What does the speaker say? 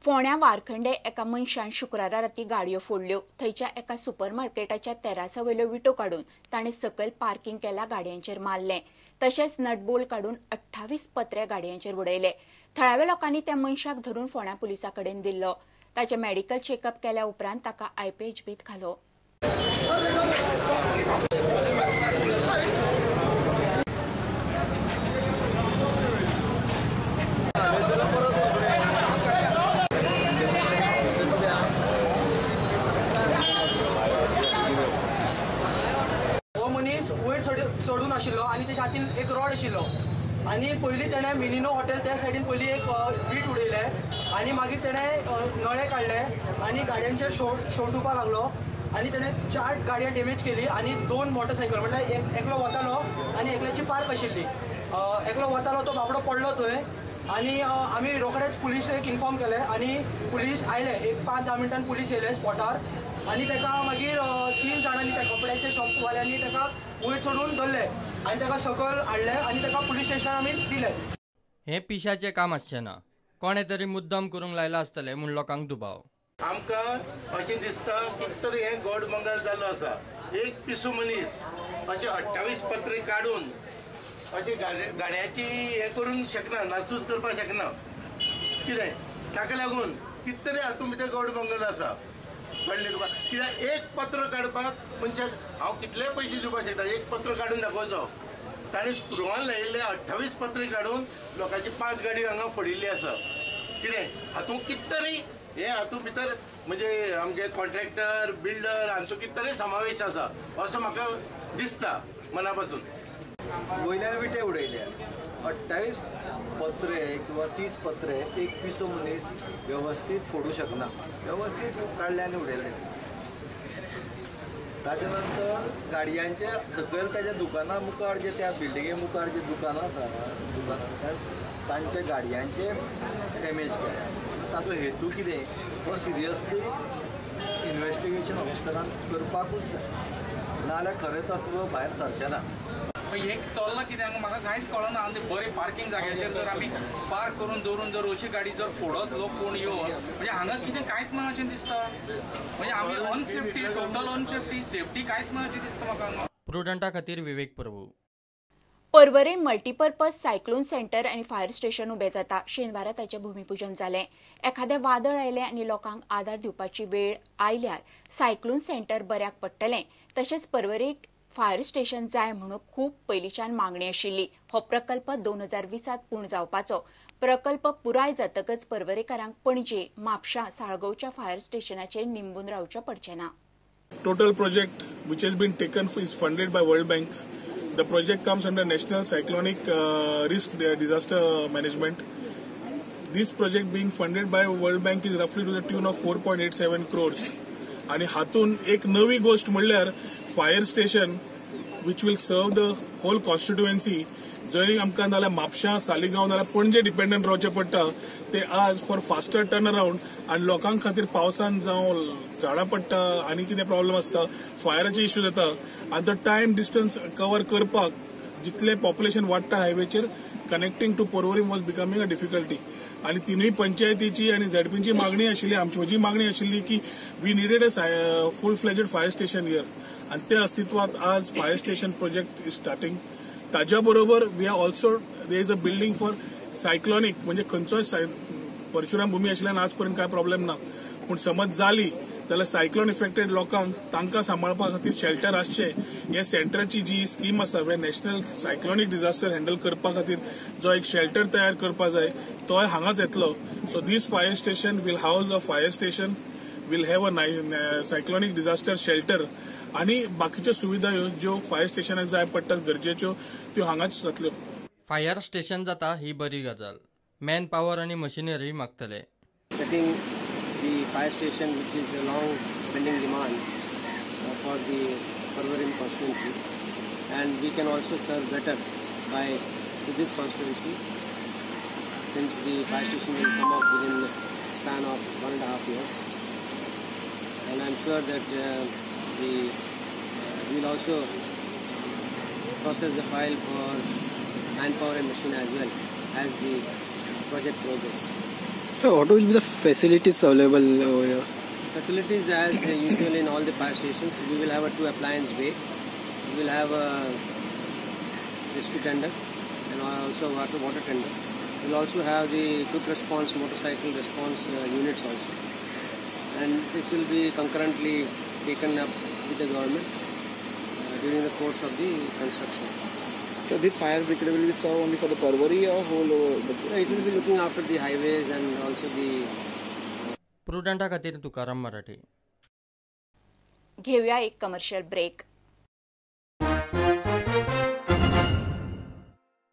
फोंड्या वारखंडे एका मनशान शुक्रारा राती गाडयो फोडल्यो. थंयच्या एका सुपरमार्केटाच्या तेरासा वयल्यो विटो काडून ताणें सकयल पार्किंग केल्या गाडयांचेर मारलें. तशेंच नटबोल्ट काडून 28 पत्रे गाडयांचेर उडयले. थळाव्या लोकांनी त्या मनशाक धरून फोंड्या पुलिसां कडेन दिल्लो. ताचें मेडिकल चेकअप केल्या उपरांत ताका आयपीएचबीत घालो. वयर चडून आशिल्लो आनी तेच्या हातीन एक रॉड आशिल्लो आनी पयलीं तेणें मिनिनो हॉटेल त्या सायडीन पयलीं एक वीट उडयलें आनी मागीर तेणें नळे काडले आनी गाडयांचेर शोट दिवपाक लागलो आनी तेणें 4 गाडयां डॅमेज केली आनी 2 मोटरसायकल म्हटल्यार एकलो वतालो आनी एकल्याची पार्क आशिल्ली. एकलो वतालो तो बाबडो पडलो थंय आनी आमी रोखडेच पुलिसेक इन्फॉर्म केलें आनी पुलीस आयले. एक 5-10 मिनटान पुलीस येयले स्पॉटार आनी ताका मागीर 3 जाणांनी त्या कपड्याच्या शॉपवाल्यांनी ताका वयर चडून धरले आनी ताका सकयल हाडले आनी ताका पुलीस स्टेशनार आमी दिले. हें पिशाचें काम आसचें ना, कोणें तरी मुद्दम करूंक लायलां आसतलें म्हूण लोकांक दुबाव. आमकां अशें दिसता कितें तरी हें गोड मंगल जाल्लो आसा. एक पिसू मनीस अशें 28 पत्रे काडून अशें गाडयांची हें करूंक शकना, नासधूस करपाक शकना कितें. ताका लागून कितें तरी हातूंत भितर गोड मंगल आसा. कळ्ळें तुका? कित्याक एक पत्र काडपाक मनशाक हांव कितले पयशे दिवपाक शकता, एक पत्र काडून दाखोवचो. ताणें स्क्रुवान लायिल्ले 28 पत्रे काडून लोकांची 5 गाडी हांगा फोडिल्ली आसा. कितें हातूंत कितें तरी हें हातूंत भितर म्हणजे आमचे कॉन्ट्रॅक्टर बिल्डर हांचो कितें तरी समावेश आसा असो म्हाका दिसता मना पासून. वयल्यान विटे उडयल्या 28 पत्रे किंवा 30 पत्रे एक पिसो मनीस वेवस्थीत फोडूं शकना, वेवस्थीत काडले आनी उडयले. ताच्या नंतर गाडयांचे सकयल ताच्या दुकाना मुखार जे त्या बिल्डिंगे मुखार जे दुकानां आसा दुकानां तांच्या गाडयांचे डॅमेज केल्या. ताचो हेतू कितें हो सिरियसली इन्वेस्टिगेशन ऑफिसरान करपाकूच जाय, नाजाल्यार खरें तत्व भायर सरचें ना. हें चल्लां कित्याक म्हाका कांयच कळना. आनी बरें पार्किंग जाग्याचेर जर आमी पार्क करून दवरून जर अशी गाडी जर फोडत लोक कोण येवन म्हणजे हांगा कितें कांयच ना अशें दिसता. म्हणजे आमी अनसेफ्टी, टोटल अनसेफ्टी, सेफ्टी कांयच ना अशें दिसता म्हाका. प्रुडंटा खातीर Vivek Prabhu. Porvorim multipurpose cyclone centre आनी फायर स्टेशन उबें जाता. शेनवारा ताचें भूमिपूजन जालें. एखादें वादळ आयलें आनी लोकांक आदार दिवपाची वेळ आयल्यार सायक्लोन सेंटर बऱ्याक पडटलें. तशेंच पर्वरेक फायर स्टेशन जाय म्हणून खूब पयलींच्यान मागणी आशिल्ली. हो प्रकल्प 2020 पूर्ण जावपाचो. प्रकल्प पुराय जातकच पर्वरेकारांक पणजे, म्हापशा, साळगांवच्या फायर स्टेशनाचेर निंबून रावचें पडचें ना. Total project which has been taken is funded by World Bank. The project comes under National Cyclonic Risk Disaster Management. This project being funded by World Bank is roughly to the tune of 4.87 crores. आणि हातून एक नवी गोष्ट म्हणल्यार fire station which will serve the whole constituency. जंय आमकां नाल्यार म्हापशा, सालिगांव नाल्यार पणजे डिपेंडंट रावचें पडटा ते आज फॉर फास्टर टर्न अरावंड आनी लोकां खातीर पावसान जावं झाडां पडटा आनी कितें प्रॉब्लम आसता, फायराचे इश्यू जाता आनी तो टायम डिस्टन्स कवर करपाक जितलें पॉप्युलेशन वाडटा हायवेचेर connecting to Porvorim was becoming a difficulty. आनी तिनूय पंचायतीची आनी झेडपीची मागणी आशिल्ली, आमची म्हजी मागणी आशिल्ली की we needed a full fledged fire station here आनी ते अस्तित्वात आज fire station project is starting. ताज्या बरोबर we are also there is a building for cyclonic, म्हणजे खंयचोय परशुराम भूमी आशिल्ल्यान आजपर्यंत काय प्रॉब्लेम ना, पूण समज जाली जाल्यार सायक्लोन इफेक्टेड लोकांक तांकां सांबाळपा खातीर शेल्टर आसचें हे सेंटराची जी स्कीम आसा वे नॅशनल सायक्लोनीक डिझास्टर हँडल करपा खातीर जो एक शेल्टर तयार करपा जाय तोय हांगाच येतलो. So this fire station will house a fire station, will have a cyclonic disaster shelter आनी बाकीच्यो सुविधा ज्यो फायर स्टेशनाक जाय पडटात गरजेच्यो त्यो हांगाच जातल्यो. फायर स्टेशन जाता ही बरी गजाल. मॅन पावर आनी machinery मागतले. Setting the fire station, which is a long pending demand for the Porvorim constituency, and we can also serve better by to this constituency since the fire station will come up within the span of 1.5 years, and I am sure that we will also process the file for manpower and machine as well as the project progress. So what will be the facilities available over here? Facilities as usual in all the fire stations. We will have a 2 appliance bay. We will have a rescue tender and also water tender. We will also have the quick response motorcycle response units also. And this will be concurrently taken up with the government during the course of the construction. So this fire brigade will be served only for the Porvorim or whole over the... It will be looking after the highways and also the... प्रुडंटा खातीर तुकाराम मराठी. घेऊया एक commercial break.